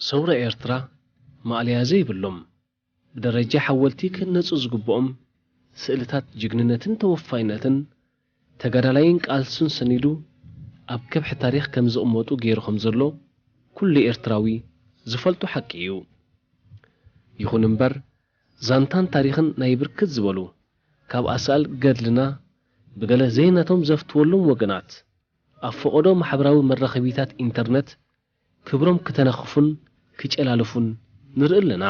ሰውራ ኤርትራ ማእለያ ዘይብሎም፣ ብደረጃ ሓወልቲ ክህነጹ ዝግብኦም ስእልታት ጅግንነትን ተወፋይነትን፣ ተጋዳላይን ቃልሱን ሰኒዱ ኣብ ከብሒ ታሪኽ ከም ዝቕመጡ ገይሩ ከም ዘሎ ኩሉ ኤርትራዊ ዝፈልጦ ሓቂ እዩ። ይኹን እምበር፣ ዛንታን ታሪኽን ናይ ብርክት ዝበሉ ካብ ኣሳእል ገድልና ብገለ ዘይናቶም ዘፍትወሎም ወገናት፣ ኣብ ፈቐዶ ማሕበራዊ መራኸቢታት ኢንተርነት ክብሮም ክተነኽፉን ክጨላልፉን ንርኢ ኣለና።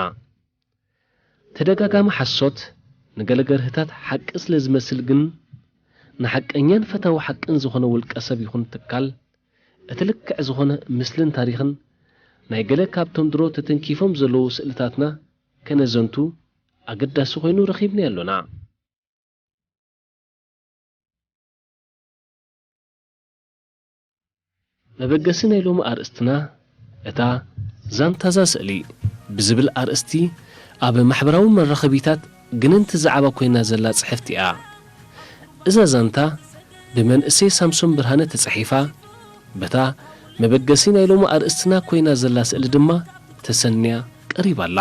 ተደጋጋሚ ሓሶት ንገለ ገርህታት ሓቂ ስለ ዝመስል ግን፣ ንሓቀኛን ፈታዊ ሓቅን ዝኾነ ውልቀ ሰብ ይኹን ትካል፣ እቲ ልክዕ ዝኾነ ምስልን ታሪኽን ናይ ገለ ካብቶም ድሮ ተተንኪፎም ዘለዉ ስእልታትና ከነዘንቱ ኣገዳሲ ኮይኑ ረኺብናዮ ኣሎና። መበገሲ ናይ ሎሚ ኣርእስትና፣ እታ ዛንታዛ ስእሊ ብዝብል ኣርእስቲ ኣብ ማሕበራዊ መራኸቢታት ግንንቲ ዛዕባ ኮይና ዘላ ጽሕፍቲ እያ። እዛ ዛንታ ብመንእሰይ ሳምሶን ብርሃነ ተጻሒፋ፣ በታ መበገሲ ናይ ሎሚ ኣርእስትና ኮይና ዘላ ስእሊ ድማ ተሰንያ ቀሪባ ኣላ።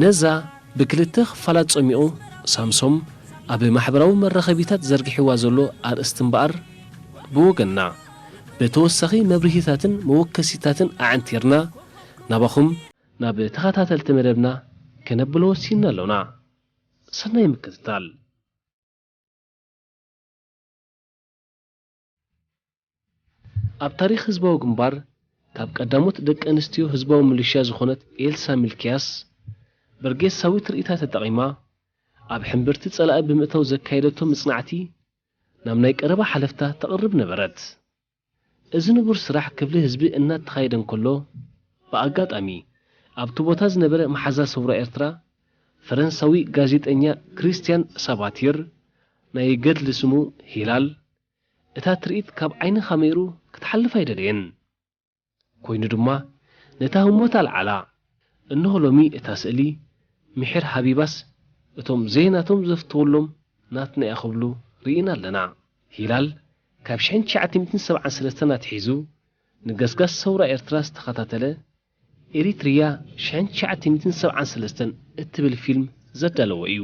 ነዛ ብክልተ ክፋላት ጸሚቑ ሳምሶም ኣብ ማሕበራዊ መራኸቢታት ዘርጊሕዋ ዘሎ ኣርእስቲ እምበኣር፣ ብወገንና ብተወሳኺ መብርሂታትን መወከሲታትን ኣዕንቲርና ናባኹም ናብ ተኸታተልቲ መደብና ከነብሎ ወሲንና ኣሎና። ሰናይ ምክትታል። ኣብ ታሪኽ ህዝባዊ ግንባር፣ ካብ ቀዳሞት ደቂ ኣንስትዮ ህዝባዊ ሚሊሽያ ዝኾነት ኤልሳ ሚልክያስ፣ በርጌሳዊ ትርኢታ ተጠቒማ፣ ኣብ ሕምብርቲ ጸላኢ ብምእታው ዘካየደቶ ምጽናዕቲ፣ ናብ ናይ ቀረባ ሓለፍታ ተቕርብ ነበረት። እዚ ንቡር ስራሕ ክፍሊ ህዝቢ እናተኻየደ እንከሎ፣ ብኣጋጣሚ ኣብቲ ቦታ ዝነበረ መሓዛ ሰውራ ኤርትራ፣ ፈረንሳዊ ጋዜጠኛ ክሪስትያን ሳባቲር፣ ናይ ገድሊ ስሙ ሂላል፣ እታ ትርኢት ካብ ዓይኒ ካሜርኡ ክትሓልፍ ኣይደለየን። ኮይኑ ድማ፣ ነታ ህሞት ኣልዓላ። እንሆ ሎሚ እታ ስእሊ ምሒር ሃቢባስ፣ እቶም ዘይናቶም ዘፍትወሎም ናትና እያ ክብሉ ርኢና ኣለና። ሂላል፣ ካብ ሽሕን ትሽዓተ ሚእትን ሰብዓን ሰለስተን ኣትሒዙ ንገስጋስ ሰውራ ኤርትራ ዝተኸታተለ፣ ኤሪትሪያ ሽሕን ትሽዓተ ሚእትን ሰብዓን ሰለስተን እትብል ፊልም ዘዳለወ እዩ።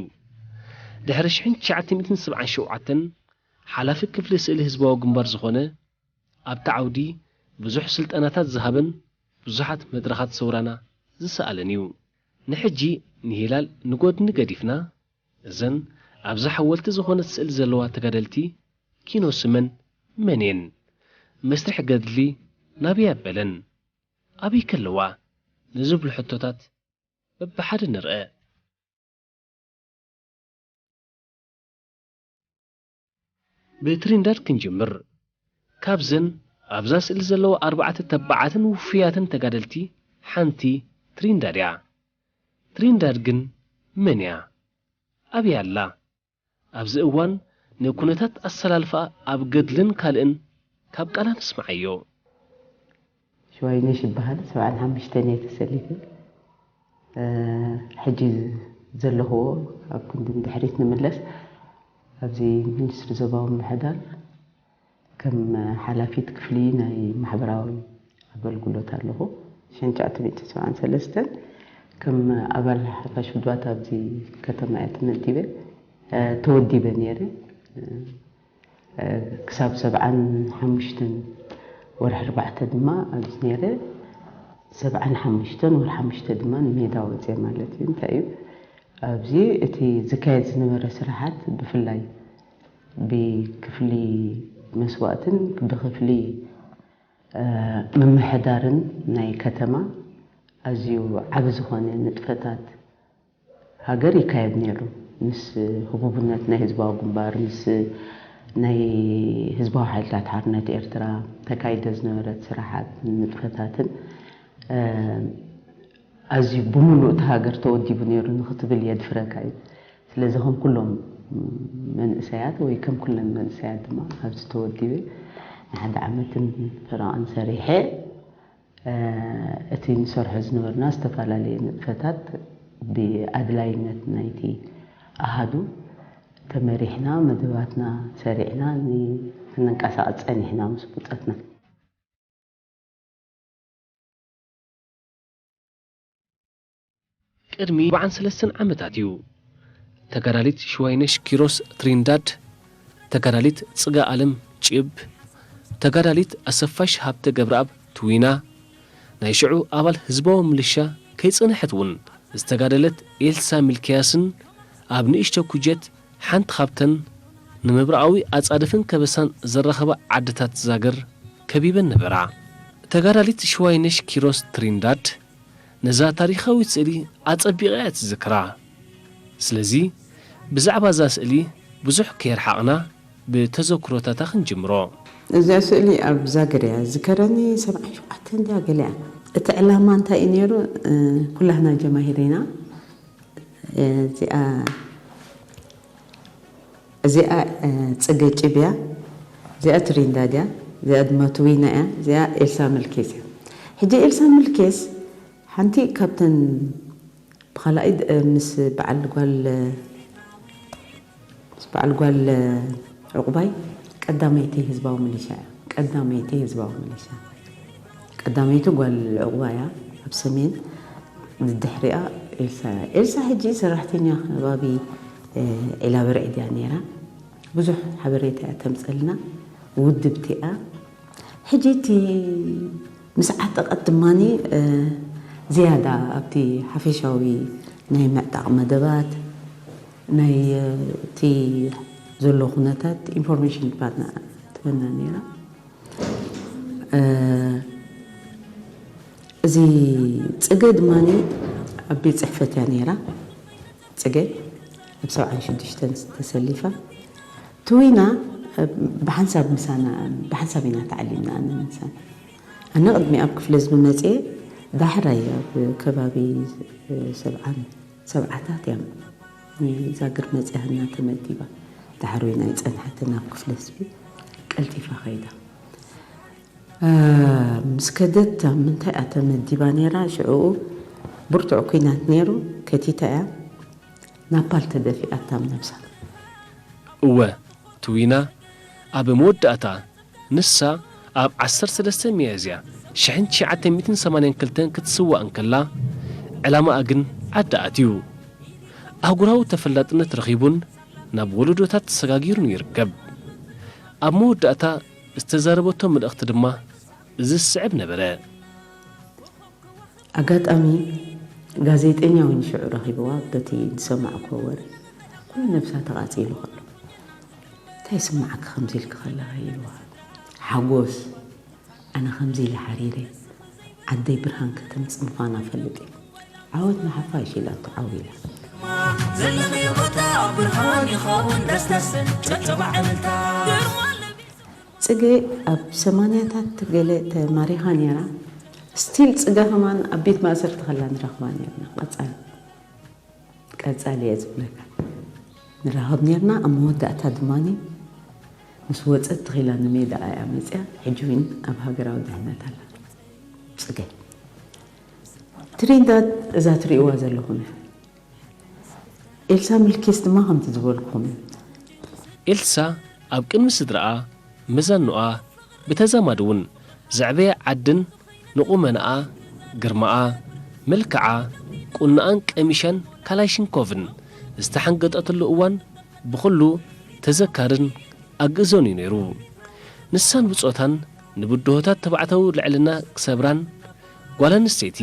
ድሕሪ ሽሕን ትሽዓተ ሚእትን ሰብዓን ሸውዓተን፣ ሓላፊ ክፍሊ ስእሊ ህዝባዊ ግንባር ዝኾነ፣ ኣብቲ ዓውዲ ብዙሕ ስልጠናታት ዝሃበን ብዙሓት መድረኻት ሰውራና ዝሰኣለን እዩ። ንሕጂ ንሂላል ንጎድኒ ገዲፍና፣ እዘን ኣብዛ ሓወልቲ ዝኾነት ስእሊ ዘለዋ ተጋደልቲ ኪኖ ስመን መን እየን? መስርሕ ገድሊ ናበይ ኣበለን? ኣበይ ከለዋ? ንዝብሉ ሕቶታት በብሓደ ንርአ። ብትሪንዳድ ክንጅምር። ካብዘን ኣብዛ ስእሊ ዘለዋ ኣርባዕተ ተባዓትን ውፉያትን ተጋደልቲ ሓንቲ ትሪንዳድ እያ። ትሪንዳድ ግን መን እያ? ኣበይ ኣላ? ኣብዚ እዋን ንኩነታት ኣሰላልፋ ኣብ ገድልን ካልእን ካብ ቃላ ንስምዓዮ። ሽዋይነሽ ይበሃል። ሰብዓን ሓሙሽተን እየ ተሰሊፈ። እ፣ ሕጂ ዘለኽዎ ኣብ ክንዲ ንድሕሪት ንምለስ፣ ኣብዚ ሚኒስትሪ ዞባዊ ምምሕዳር ከም ሓላፊት ክፍሊ ናይ ማሕበራዊ ኣገልግሎት ኣለኹ። ሽሕን ትሽዓተ ሚእትን ሰብዓን ሰለስተን ከም ኣባል ሓፋሽ ውድባት ኣብዚ ከተማ እየ ተመዲበ፣ እ፣ ተወዲበ ነይረ። እ፣ ክሳብ ሰብዓን ሓሙሽተን ወርሒ ኣርባዕተ ድማ ኣብዚ ነይረ። ሰብዓን ሓሙሽተን ወርሒ ሓሙሽተ ድማ ንሜዳ ወፅየ ማለት እዩ። እንታይ እዩ ኣብዚ እቲ ዝካየድ ዝነበረ ስራሓት፣ ብፍላይ ብክፍሊ መስዋእትን ብክፍሊ፣ እ፣ ምምሕዳርን ናይ ከተማ ኣዝዩ ዓቢ ዝኾነ ንጥፈታት ሃገር ይካየድ ነይሩ። ምስ ህቡብነት ናይ ህዝባዊ ግንባር፣ ምስ ናይ ህዝባዊ ሓይልታት ሓርነት ኤርትራ ተካይደ ዝነበረት ስራሓት ንጥፈታትን፣ እ፣ ኣዝዩ ብምሉእ እቲ ሃገር ተወዲቡ ነይሩ ንክትብል የድፍረካ እዩ። ስለዚ ከም ኩሎም መንእሰያት ወይ ከም ኩለን መንእሰያት ድማ ኣብዚ ተወዲበ ንሓደ ዓመትን ፈረቓን ሰሪሐ። እ፣ እቲ ንሰርሖ ዝነበርና ዝተፈላለየ ንጥፈታት ብኣድላይነት ናይቲ ኣሃዱ ተመሪሕና፣ መደባትና ሰሪዕና ን-፣ ክንንቀሳቐስ ጸኒሕና ምስ ብጾትና። ቅድሚ ኣርባዓን ሰለስተን ዓመታት እዩ። ተጋዳሊት ሽዋይነሽ ኪሮስ ትሪንዳድ፣ ተጋዳሊት ጽጋ ኣለም ጭብ፣ ተጋዳሊት ኣሰፋሽ ሃብተ ገብረኣብ ትዊና፣ ናይ ሽዑ ኣባል ህዝባዊ ምልሻ ከይጸንሐት እውን ዝተጋደለት ኤልሳ ሚልክያስን ኣብ ንእሽቶ ኩጀት ሓንቲ ካብተን ንምብራቓዊ ኣጻድፍን ከበሳን ዘራኸባ ዓድታት ዛግር ከቢበን ነበራ። ተጋዳሊት ሽዋይነሽ ኪሮስ ትሪንዳድ ነዛ ታሪኻዊት ስእሊ ኣጸቢቓ እያ ትዝክራ። ስለዚ ብዛዕባ እዛ ስእሊ ብዙሕ ከየርሓቕና ብተዘክሮታታ ክንጅምሮ። እዚኣ ስእሊ ኣብ ዛግር እያ ዝከረኒ፣ ሰብዓን ሸውዓተን ድያ ገለ እያ። እቲ ዕላማ እንታይ እዩ ነይሩ? እ፣ ኩላህና ጀማሂር ኢና። እ፣ እዚኣ እዚኣ፣ እ፣ ጽገ ጭብ እያ። እዚኣ ትሪንዳድ እያ። እዚኣ ድማ ትዊና እያ። እዚኣ ኤልሳ ምልኬስ እያ። ሕጂ ኤልሳ ምልኬስ ሓንቲ ካብተን ብኻልኣይ ድ-፣ ምስ በዓል ጓል፣ ምስ በዓል ጓል ዕቑባይ ቀዳመይቲ ህዝባዊ ሚሊሻ እያ። ቀዳመይቲ ህዝባዊ ሚሊሻ። ቀዳመይቲ ጓል ዕቑባይ እያ ኣብ ሰሜን። ድድሕሪኣ ኤልሳ እያ። ኤልሳ ሕጂ ሰራሕተኛ ከባቢ፣ እ፣ ዒላ በርዒድ እያ ነይራ። ብዙሕ ሓበሬታ እያ ተምጸልና። ውድብቲ እያ። ሕጂ እቲ ምስ ዓጠቐት ድማኒ፣ እ፣ ዝያዳ ኣብቲ ሓፈሻዊ ናይ ምዕጣቕ መደባት፣ ናይ፣ እ፣ እቲ ዘሎ ኩነታት ኢንፎርሜሽን ትባና-፣ ትበና ነይራ። እ፣ እዚ ጽገ ድማኒ ኣብ ቤት ጽሕፈት እያ ነይራ። ጽገ ኣብ ሰብዓን ሽዱሽተን ተሰሊፋ። ትዊና፣ እ፣ ብሓንሳብ ምሳና፣ ብሓንሳብ ኢና ተዓሊምና ኣነ ምሳና። ኣነ ቅድሚ ኣብ ክፍለ ህዝቢ መጽየ፣ ዳሕራይ ኣብ ከባቢ፣ እ፣ ሰብዓን፣ ሰብዓታት እያ ንዛግር መጽያ ህና ተመዲባ። ዳሕሮይ ናይ ጸንሐትን ኣብ ክፍለ ህዝቢ ቀልጢፋ ከይዳ። እ፣ ምስ ከደት ኣብ ምንታይ እያ ተመዲባ ነይራ? ሽዕኡ ብርቱዕ ኲናት ነይሩ፣ ከቲታ እያ። ናፓል ተደፊኣታ ኣብ ነብሳ። እወ፣ ትዊና ኣብ መወዳእታ ንሳ ኣብ ዓሰርተ ሰለስተ ሚያዝያ ሽሕን ትሽዓተ ሚእትን ሰማንያን ክልተን ክትስዋእ እንከላ፣ ዕላማኣ ግን ዓዲ ኣትዩ፣ ኣህጉራዊ ተፈላጥነት ረኺቡን ናብ ወለዶታት ተሰጋጊሩን ይርከብ። ኣብ መወዳእታ ዝተዛረበቶ መልእኽቲ ድማ እዚ ዝስዕብ ነበረ። ኣጋጣሚ ጋዜጠኛ እውን ሽዑ ረኺብዋ፣ በቲ ዝሰማዕክዎ ወረ ኩሉ ነብሳ ተቓጺሉ ከሎ፣ "እንታይ ይስምዓኪ ከምዚ ኢልኪ ከለኺ?" ኢልዋ። ሓጎስ፣ "ኣነ ከምዚ ኢለ ሓሪረ፣ ዓደይ ብርሃን ከተምጽእ ምዃና እፈልጥ እየ። ዓወት ንሓፋሽ" ኢላቶ፣ ዓው ኢላ። ዘለኽዮ ቦታ ብርሃን ይኸውን ደስደስ ጨብጨባ ዕልልታ። ጽገ ኣብ ሰማንያታት ገለ ተማሪኻ ነይራ። ስቲል ጽገ ከማን ኣብ ቤት ማእሰርቲ ከላ ንረኽባ ነይርና። ቀጻሊ፣ ቀጻሊ እየ ዝብለካ። ንራኸብ ነይርና። ኣብ መወዳእታ ድማኒ ምስ ወጸት ተኺላ ንሜዳ እያ መጽያ። ሕጂ እውን ኣብ ሃገራዊ ድሕነት ኣላ። ጽገ ትሪንዳድ እዛ ትርእይዋ ዘለኹም እያ። ኤልሳ ምልኬስ ድማ ከምቲ ዝበልኩኹም እዩ። ኤልሳ ኣብ ቅድሚ ስድራኣ፣ መዛኑኣ፣ ብተዛማዲ እውን ዘዕበየ ዓድን ንቑመናኣ፣ ግርማኣ፣ መልክዓ፣ ቁናኣን ቀሚሻን ካላሽንኮቭን ዝተሓንገጠትሉ እዋን ብኹሉ ተዘካርን ኣግእዞን እዩ ነይሩ። ንሳን ብጾታን ንብድሆታት ተባዕታዊ ልዕልና ክሰብራን፣ ጓል ኣንስተይቲ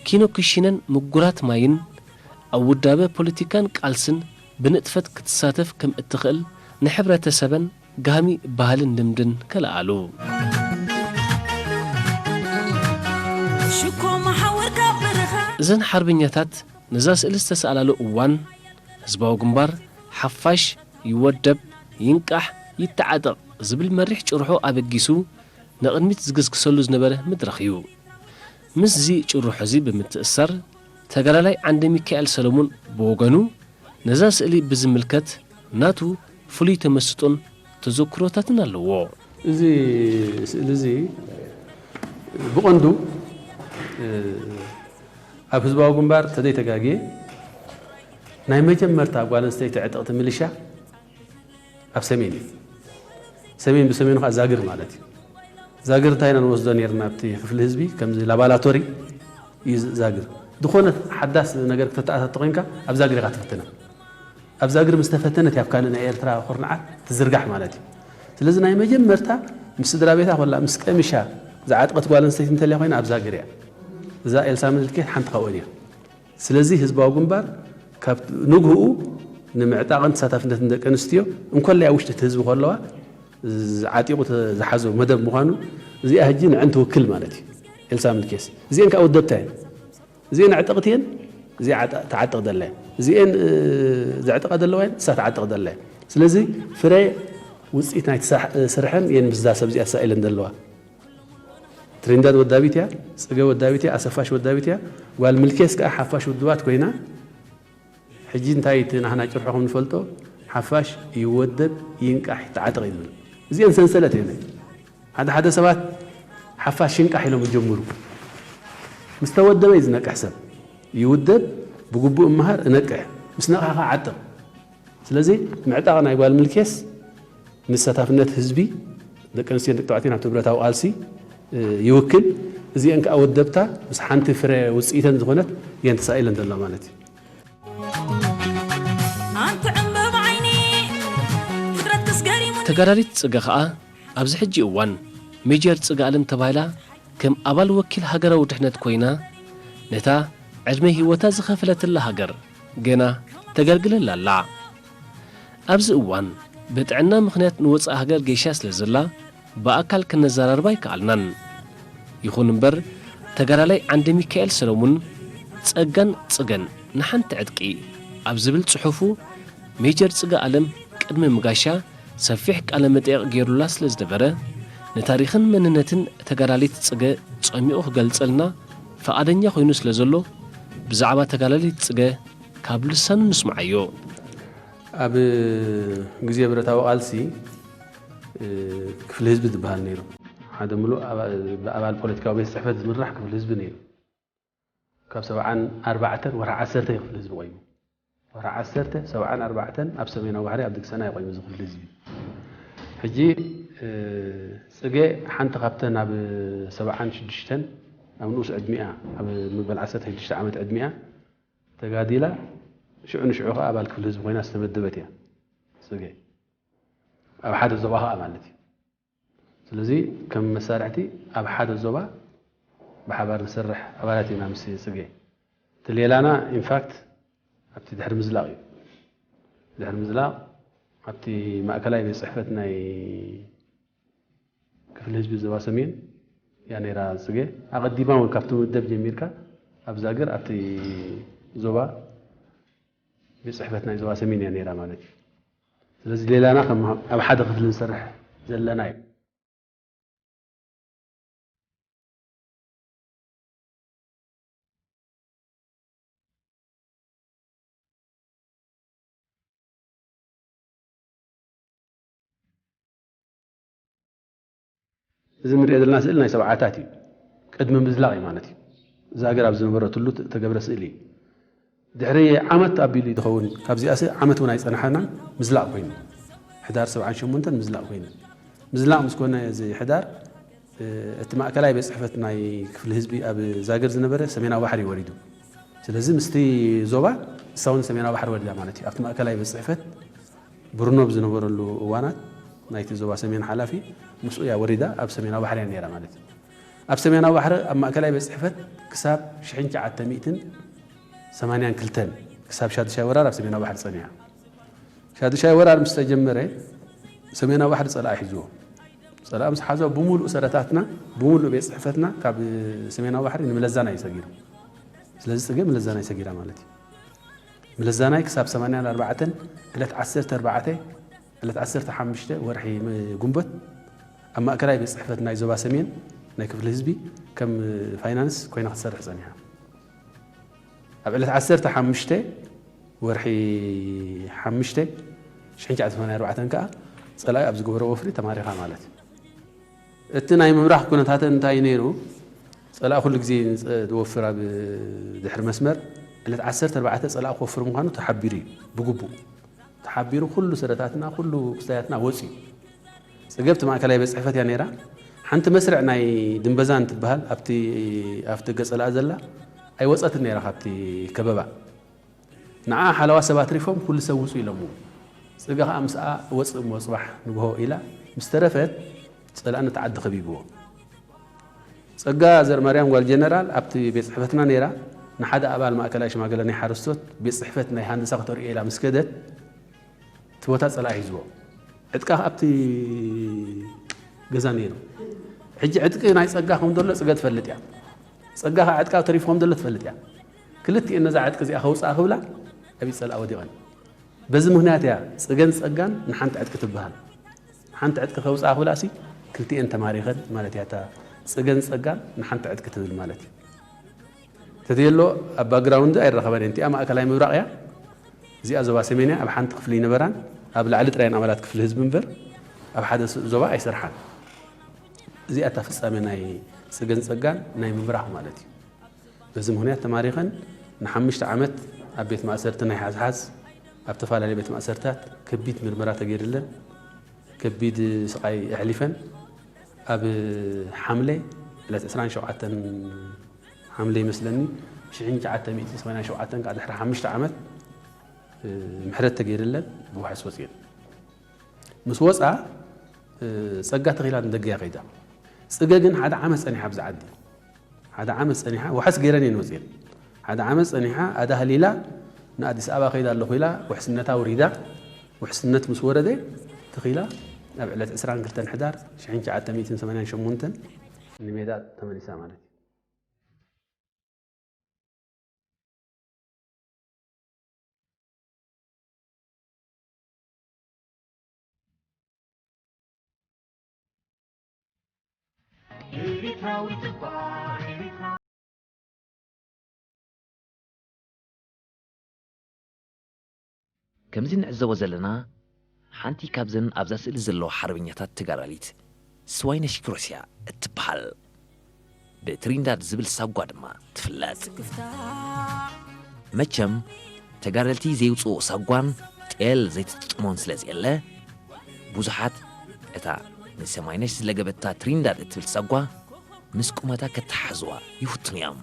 ኪኖ ክሽነን ምጉራት ማይን ኣብ ውዳበ ፖለቲካን ቃልስን ብንጥፈት ክትሳተፍ ከም እትኽእል ንሕብረተሰበን ጋህሚ ባህልን ልምድን ከለኣሉ። ሽኮ መሓውር ካብ በረኻ። እዘን ሓርበኛታት ነዛ ስእሊ ዝተሰኣላሉ እዋን፣ ህዝባዊ ግንባር ሓፋሽ ይወደብ፣ ይንቃሕ፣ ይተዓጠቕ ዝብል መሪሕ ጭርሖ ኣበጊሱ ንቕድሚት ዝግስግሰሉ ዝነበረ መድረኽ እዩ። ምስዚ ጭርሖ እዚ ብምትእስሳር፣ ተጋዳላይ ዓንደ ሚካኤል ሰለሙን ብወገኑ፣ ነዛ ስእሊ ብዝምልከት ናቱ ፍሉይ ተመስጦን ተዘክሮታትን ኣለዎ። እዚ ስእሊ እዚ ብቐንዱ፣ እ፣ ኣብ ህዝባዊ ግንባር ተዘይተጋግየ ናይ መጀመርታ ጓል ኣንስተይቲ ዕጥቕቲ ሚሊሻ ኣብ ሰሜን እዩ። ሰሜን ብሰሜኑ ከዓ ዛግር ማለት እዩ። ዛግር እንታይ ኢና ንወስዶ ነይርና ኣብቲ ክፍሊ ህዝቢ፣ ከምዚ ላባላቶሪ እዩ ዝ-፣ ዛግር። ዝኾነ ሓዳስ ነገር ክተተኣታቶ ኮይንካ ኣብዛ እግሪ ኢኻ ትፍትና። ኣብዛ እግሪ ምስ ተፈተነት፣ ያብ ካልእ ናይ ኤርትራ ኩርናዓት ትዝርጋሕ ማለት እዩ። ስለዚ ናይ መጀመርታ ምስ ስድራ ቤታ ኮላ ምስ ቀሚሻ ዝዓጥቐት ጓል ኣንስተይቲ እንተልያ ኮይና ኣብዛ እግሪ እያ። እዛ ኤልሳ ምልኬት ሓንቲ ካብኦን እያ። ስለዚ ህዝባዊ ግንባር ካብ ንግህኡ ንምዕጣቕን ተሳታፍነትን ደቂ ኣንስትዮ እንኮላይ ኣብ ውሽጢ እቲ ህዝቢ ከለዋ ዓጢቑ ዝሓዞ መደብ ምዃኑ፣ እዚኣ ሕጂ ንዐን ትውክል ማለት እዩ። ኤልሳ ምልኬስ እዚአን ከዓ ወደብታ እየን። እዚአን ኣዕጠቕቲ እየን። እዚኣ ዓጠ-፣ ትዓጥቕ ዘላ እየን። እዚአን፣ እ፣ ዘዕጥቓ ዘለዋ እየን፣ እሳ ትዓጥቕ ዘላ እየን። ስለዚ ፍረ ውፅኢት ናይቲ ስራሕ፣ እ፣ ስርሐን እየን ምስዛ ሰብ እዚኣ ተሳኢለን ዘለዋ። ትሪንዳድ ወዳቢት እያ፣ ፅገ ወዳቢት እያ፣ ኣሰፋሽ ወዳቢት እያ። ጓል ምልኬስ ከዓ ሓፋሽ ውድባት ኮይና፣ ሕጂ እንታይ እቲ ናህና ጭርሖ ከም ንፈልጦ፣ ሓፋሽ ይወደብ፣ ይንቃሕ፣ ይተዓጠቕ እዩ ዝብል። እዚአን ሰንሰለት እየን። ሓደ ሓደ ሰባት ሓፋሽ ሽንቃሕ ኢሎም ይጀምሩ። ምስ ተወደበ እዩ ዝነቅሕ ሰብ። ይውደብ፣ ብግቡእ እመሃር፣ እነቅሕ። ምስ ነቕሐ ከዓ ዓጥቕ። ስለዚ ምዕጣቕ ናይ ጓል ምልኬስ ንተሳታፍነት ህዝቢ፣ ደቂ ኣንስትዮን ደቂ ተባዕትዮን ኣብቲ ብረታዊ ቃልሲ፣ እ፣ ይውክል። እዚአን ከዓ ወደብታ ምስ ሓንቲ ፍረ ውፅኢተን ዝኾነት እየን ተሳኢለን ዘለዋ ማለት እዩ። ኣንቲ ዕምበባ ዓይኒ ፍጥረት ክስገሪሙኒ። ተጋዳሊት ጽገ ኸኣ ኣብዚ ሕጂ እዋን ሜጀር ጽገ ኣለም ተባሂላ ከም ኣባል ወኪል ሃገራዊ ድሕነት ኮይና ነታ ዕድመ ህይወታ ዝኸፈለትላ ሃገር ገና ተገልግለላ ኣላ። ኣብዚ እዋን ብጥዕና ምኽንያት ንወጻኢ ሃገር ገይሻ ስለ ዘላ ብኣካል ክነዘራርባ ኣይከኣልናን። ይኹን እምበር ተጋዳላይ ዓንደ ሚካኤል ሰለሙን ጸጋን ጽገን ንሓንቲ ዕጥቂ ኣብ ዝብል ጽሑፉ ሜጀር ጽገ ኣለም ቅድሚ ምጋሻ ሰፊሕ ቃለ መጠየቕ ገይሩላ ስለ ዝነበረ፣ ንታሪኽን መንነትን ተጋዳሊት ጽገ ጸሚቑ ክገልጸልና ፍቓደኛ ኮይኑ ስለ ዘሎ፣ ብዛዕባ ተጋዳሊት ጽገ ካብ ልሳኑ ንስምዓዮ። ኣብ ግዜ ብረታዊ ቃልሲ፣ እ፣ ክፍሊ ህዝቢ ዝበሃል ነይሩ። ሓደ ምሉእ ኣባ-፣ ብኣባል ፖለቲካዊ ቤት ጽሕፈት ዝምራሕ ክፍሊ ህዝቢ ነይሩ። ካብ ሰብዓን ኣርባዕተን ወርሒ ዓሰርተ እዩ ክፍሊ ህዝቢ ቆይሙ። ወርሒ ዓሰርተ፣ ሰብዓን ኣርባዕተን ኣብ ሰሜናዊ ባሕሪ ኣብ ድግሰና እዩ ቆይሙ እዚ ክፍሊ ህዝቢ። ሕጂ፣ እ፣ ጽገ ሓንቲ ካብተን ኣብ ሰብዓን ሽዱሽተን ኣብ ንኡስ ዕድሚኣ፣ ኣብ መበል ዓሰርተ ሽዱሽተ ዓመት ዕድሚኣ ተጋዲላ፣ ሽዑ ንሽዑ ከኣ ኣባል ክፍሊ ህዝቢ ኮይና ዝተመደበት እያ። ጽገ ኣብ ሓደ ዞባ ከኣ ማለት እዩ። ስለዚ ከም መሳርሕቲ ኣብ ሓደ ዞባ ብሓባር ንሰርሕ ኣባላት ኢና ምስ ጽገ። እቲ ሌላና ኢንፋክት ኣብቲ ድሕሪ ምዝላቕ እዩ። ድሕሪ ምዝላቕ ኣብቲ ማእከላይ ቤት ጽሕፈት ናይ ክፍሊ ህዝቢ ዞባ ሰሜን እያ ነይራ ጽገ። ኣቐዲማ እውን ካብቲ መደብ ጀሚርካ ኣብ ዛግር ኣብቲ ዞባ ቤት ጽሕፈት ናይ ዞባ ሰሜን እያ ነይራ ማለት እዩ። ስለዚ ሌላና ከም ኣብ ሓደ ክፍሊ ንሰርሕ ዘለና እዩ። እዚ ንሪኦ ዘለና ስእሊ ናይ ሰብዓታት እዩ። ቅድሚ ምዝላቕ እዩ ማለት እዩ። እዛ ሃገር ኣብ ዝነበረትሉ እተገብረ ስእሊ እዩ። ድሕሪ ዓመት ኣቢሉ እዩ ዝኸውን። ካብዚኣስ ዓመት እውን ኣይጸንሓናን፣ ምዝላቕ ኮይኑ። ሕዳር ሰብዓን ሸሞንተን ምዝላቕ ኮይኑ። ምዝላቕ ምስ ኮነ እዚ ሕዳር፣ እ፣ እቲ ማእከላይ ቤት ጽሕፈት ናይ ክፍሊ ህዝቢ ኣብ ዛግር ዝነበረ ሰሜናዊ ባሕሪ እዩ ወሪዱ። ስለዚ ምስቲ ዞባ እሳ እውን ሰሜናዊ ባሕሪ ወሪዳ ማለት እዩ። ኣብቲ ማእከላይ ቤት ጽሕፈት ብሩኖ ብዝነበረሉ እዋናት ናይቲ ዞባ ሰሜን ሓላፊ ምስኡ እያ ወሪዳ፣ ኣብ ሰሜናዊ ባሕሪ እያ ነይራ ማለት እዩ። ኣብ ሰሜናዊ ባሕሪ ኣብ ማእከላይ ቤት ጽሕፈት ክሳብ ሽሕን ትሽዓተ ሚእትን ሰማንያን ክልተን ክሳብ ሻዱሻይ ወራር ኣብ ሰሜናዊ ባሕሪ ጸኒሓ። ሻዱሻይ ወራር ምስ ተጀመረ ሰሜናዊ ባሕሪ ጸላኢ ሒዝዎ። ጸላኢ ምስ ሓዞ ብምሉእ ሰረታትና፣ ብምሉእ ቤት ጽሕፈትና ካብ ሰሜናዊ ባሕሪ ንምለዛናይ እዩ ሰጊሩ። ስለዚ ጽገ ምለዛናይ ሰጊራ ማለት እዩ። ምለዛናይ ክሳብ ሰማንያን ኣርባዕተን ዕለት ዓሰርተ ኣርባዕተ፣ ዕለት ዓሰርተ ሓሙሽተ ወርሒ ም-፣ ጉንበት ኣብ ማእከላይ ቤት ጽሕፈት ናይ ዞባ ሰሜን ናይ ክፍሊ ህዝቢ ከም ፋይናንስ ኮይና ክትሰርሕ ጸኒሓ። ኣብ ዕለት ዓሰርተ ሓሙሽተ ወርሒ ሓሙሽተ ሽሕን ትሽዓተ ሚእትን ሰማንያን ኣርባዕተን ከኣ ጸላኢ ኣብ ዝገበሮ ወፍሪ ተማሪኻ ማለት እዩ። እቲ ናይ ምምራሕ ኩነታተን እንታይ ነይሩ? ጸላኢ ኩሉ ግዜ ንጸ-፣ ዝወፍር ኣብ ድሕሪ መስመር ዕለት ዓሰርተ ኣርባዕተ ጸላኢ ክወፍር ምዃኑ ተሓቢሩ እዩ ብግቡእ። ተሓቢሩ ኩሉ ሰረታትና፣ ኩሉ ክስታያትና ወጺኡ። ጽገ ኣብቲ ማእከላይ ቤት ጽሕፈት እያ ነይራ። ሓንቲ መስርዕ ናይ ድንበዛን ትበሃል ኣብቲ ኣፍ ደገ ጸላኢ ዘላ፣ ኣይወጸትን ነይራ ካብቲ ከበባ። ንዓ ሓለዋ ሰብ ኣትሪፎም ኩሉ ሰብ ውጹ ኢሎምዎ። ጽገ ከኣ ምስኣ ወጽእ እሞ ጽባሕ ንግሆ ኢላ ምስ ተረፈት ጸላእነት ዓዲ ከቢብዎ። ጸጋ ዘርማርያም ጓል ጀነራል ኣብቲ ቤት ጽሕፈትና ነይራ። ንሓደ ኣባል ማእከላይ ሽማግለ ናይ ሓረስቶት ቤት ጽሕፈት ናይ ሃንደሳ ክተርእዮ ኢላ ምስ ከደት እቲ ቦታ ጸላኢ ሒዝዎ። ዕጥቃ ኣብቲ ገዛ ነይሩ። ሕጂ ዕጥቂ ናይ ጸጋ ከም ዘሎ ጽገ ትፈልጥ እያ። ጸጋ ከኣ ዕጥቃ ተሪፉ ከም ዘሎ ትፈልጥ እያ። ክልቲኤን ነዛ ዕጥቂ እዚኣ ከውጽኣ ክብላ ኣብ ኢድ ጸላኢ ወዲቐን። በዚ ምኽንያት እያ ጽገን ጸጋን ንሓንቲ ዕጥቂ ትበሃል። ሓንቲ ዕጥቂ ከውጽኣ ክብላሲ ክልቲኤን ተማሪኸን ማለት እያ። እታ ጽገን ጸጋን ንሓንቲ ዕጥቂ ትብል ማለት እዩ። ተትየሎ ኣብ ባክግራውንድ ኣይረኸበን እየ። እቲኣ ማእከላይ ምብራቕ እያ። እዚኣ ዞባ ሰሜን እያ። ኣብ ሓንቲ ክፍሊ ይነበራን ኣብ ላዕሊ ጥራይ እየን ኣባላት ክፍሊ ህዝቢ እምበር ኣብ ሓደ ስ-፣ ዞባ ኣይሰርሓን። እዚኣ እታ ፍጻሜ ናይ ጽገን ጸጋን ናይ ምብራቕ ማለት እዩ። በዚ ምኽንያት ተማሪኸን ንሓሙሽተ ዓመት ኣብ ቤት ማእሰርቲ ናይ ሓዝሓዝ ኣብ ተፈላለየ ቤት ማእሰርታት ከቢድ ምርመራ ተገይርለን ከቢድ ስቓይ ኣሕሊፈን ኣብ ሓምለ ዕለት ዕስራን ሸውዓተን ሓምለ ይመስለኒ ሽሕን ትሽዓተ ሚእትን ሰማንያን ሸውዓተን ከዓ ድሕሪ ሓሙሽተ ዓመት ምሕረት ተገይርለን ብዋሕስ ወፅየን። ምስ ወፃ ጸጋ ተኺላ ንደገ እያ ከይዳ። ጽገ ግን ሓደ ዓመት ጸኒሓ ኣብዚ ዓዲ። ሓደ ዓመት ጸኒሓ፣ ዋሕስ ገይረን እየን ወጺኤን። ሓደ ዓመት ጸኒሓ፣ ኣዳህሊላ፣ ንኣዲስ ኣበባ ከይዳ ኣለኹ ኢላ፣ ውሕስነታ ኣውሪዳ። ውሕስነት ምስ ወረደ፣ ተኺላ፣ ኣብ ዕለት ዕስራን ክልተን ሕዳር፣ ሽሕን ትሽዓተ ሚእትን ሰማንያን ሸሞንተን ንሜዳ ተመሊሳ ማለት እዩ። ከምዚ ንዕዘቦ ዘለና፣ ሓንቲ ካብዘን ኣብዛ ስእሊ ዘለዋ ሓርበኛታት ተጋዳሊት ስዋይነሽ ኪሮስ እያ እትበሃል። ብትሪንዳድ ዝብል ሳጓ ድማ ትፍለጥ። መቸም ተጋደልቲ ዘየውፅኦ ሳጓን ጤል ዘይትጥጥሞን ስለ ዘየለ፣ ብዙሓት እታ ንስዋይነሽ ዝለገበታ ትሪንዳድ እትብል ሳጓ ምስ ቁመታ ከተሓሕዝዋ ይፍትኑ እዮም።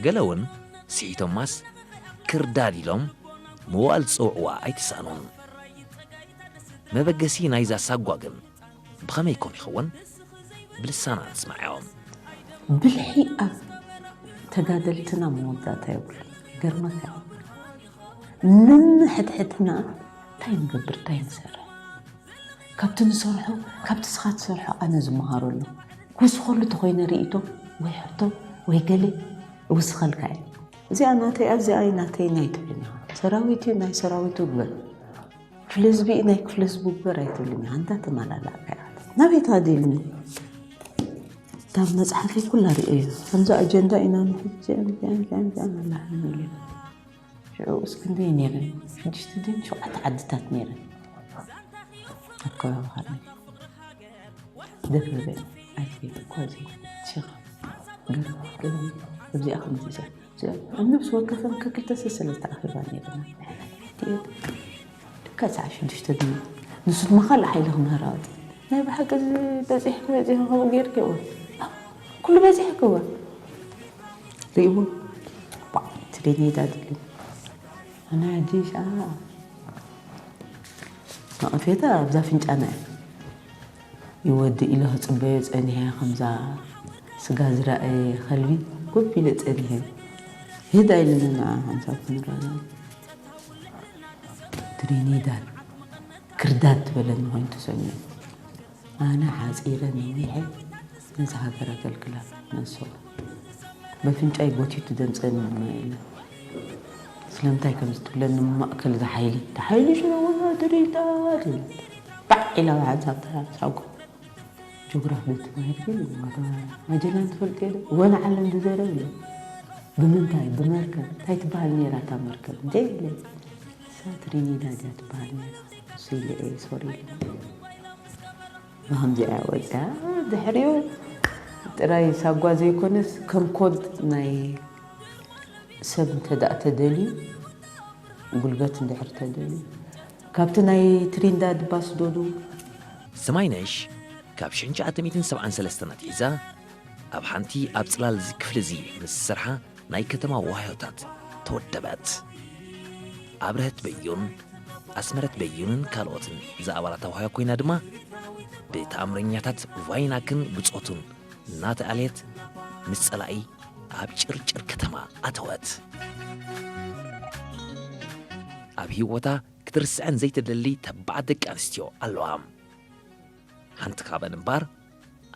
ገለ እውን ስሒቶማስ ክርዳድ ኢሎም መዋእል ዝጸውዕዋ ኣይተሳእኑን። መበገሲ ናይዛ ሳጓ ግን ብኸመይ ኮን ይኸውን? ብልሳና ንስማዓዮም። ብልሒ ኣብ ተጋደልትና መወዳእታ የብሉ። ገርመካ ንንሕድሕድና እንታይ ንገብር እንታይ ንሰርሕ ካብቲ ንሰርሖ ካብቲ ስኻ ትሰርሖ ኣነ ዝመሃረሉ ክውስኸሉ ተኾይነ ርእይቶ ወይ ሕቶ ወይ ገለ እውስኸልካ እየ። እዚኣ ናተይ እያ እዚኣ ናተይ ናይ ትብልን ኢኻ። ሰራዊት እዩ ናይ ሰራዊቱ ግበር፣ ክፍለ ህዝቢ እዩ ናይ ክፍለ ህዝቡ ግበር ኣይትብልን ኢኻ። እንዳ ተመላላእካ ኢኻ። ናበይ ትኸዲ ኢሉኒ። እታ መፅሓፈይ ኩላ ርእዮ እዩ። ከምዚ ኣጀንዳ ኢና ንሕጂ እዚኣን እዚኣን እዚኣን እዚኣን ኣላህን ኢሉ። ሽዑ እስክንደይ ነይረን ሽዱሽተ ድን ሸውዓተ ዓድታት ነይረን ኣብ ከባቢ ካርኒ ደፍርበ ኣይትቤት እኳ እዚ ሸኻ ገርም ገርም እዚኣ ከምዚ እዚኣ እዚኣ ኣብ ነብሲ ወከፈን ከክልተ ሰለስተ ኣኺባ ነይረና ድየት ልካ ሰዓ ሽዱሽተ ድን ንሱ ድማ ካልእ ሓይሊ ክምህር ኣወፅ ናይ ብሓቂ እዚ በፂሕኪ በፂኺ ከምኡ ጌርኪ እወ ኩሉ በፂሕኪ እወ ርእይዎ ትደልየ ዳድሊ ኣነ ሕጂ ሻ ነቐፌታ ኣብዛ ፍንጫና እያ ይወዲ ኢለ ክፅበዮ ፀኒሐ ከምዛ ስጋ ዝረኣየ ከልቢ ኮፍ ኢለ ፀኒሐ ህዳ ኢለኒ ንዓ ሓንሳብ ክንረኣና ትሪኒዳድ ክርዳድ ትበለኒ ኮይኑ ተሰሚዑ ኣነ ሓፂረ ነዊሐ ነዚ ሃገር ኣገልግላ ነንሰዋ በፍንጫይ ጎቲቱ ደምፀኒ ድማ ኢለ ስለምንታይ ከም ዝትብለኒ ማእከል ዝሓይሊ ተሓይሉ ሽረ ወዛደር ኢልታ ትብል ባዕ ኢላ ብሓንሳብ ተሳጎ ጆግራፍ ዶ ትማሂር ግን ማጀላን ትፈልጥ የለ ወነ ዓለም ዝዘረብ ኢለ ብምንታይ ብመርከብ እንታይ ትበሃል ነይራ እታ መርከብ እንደ ኢለ እሳ ትሪኒዳድ እያ ትበሃል ነይራ እሱ ኢለ እየ ሶሪ ኢለ ብከምዚ እያ ወፅያ ድሕሪኡ ጥራይ ሳጓ ዘይኮነስ ከም ኮድ ናይ ሰብ እንተ ደኣ ተደልዩ ጉልበት እንድሕር ተደልዩ ካብቲ ናይ ትሪንዳድ ባስ ዶ ዶ ስማይነሽ ካብ ሽሕን ትሽዓተ ሚእትን ሰብዓን ሰለስተን ኣትሒዛ ኣብ ሓንቲ ኣብ ጽላል እዚ ክፍሊ እዚ ምስ ዝሰርሓ ናይ ከተማ ዋህዮታት ተወደበት። ኣብርሀት በዩን፣ ኣስመረት በዩንን ካልኦትን ዝኣባላታ ዋህዮ ኮይና ድማ፣ ብተኣምረኛታት ቫይናክን ብጾቱን እናተኣልየት፣ ምስ ጸላኢ ኣብ ጭርጭር ከተማ ኣተወት። ኣብ ህይወታ ክትርስዐን ዘይትደሊ ተባዓት ደቂ ኣንስትዮ ኣለዋ። ሓንቲ ካብኣን እምበኣር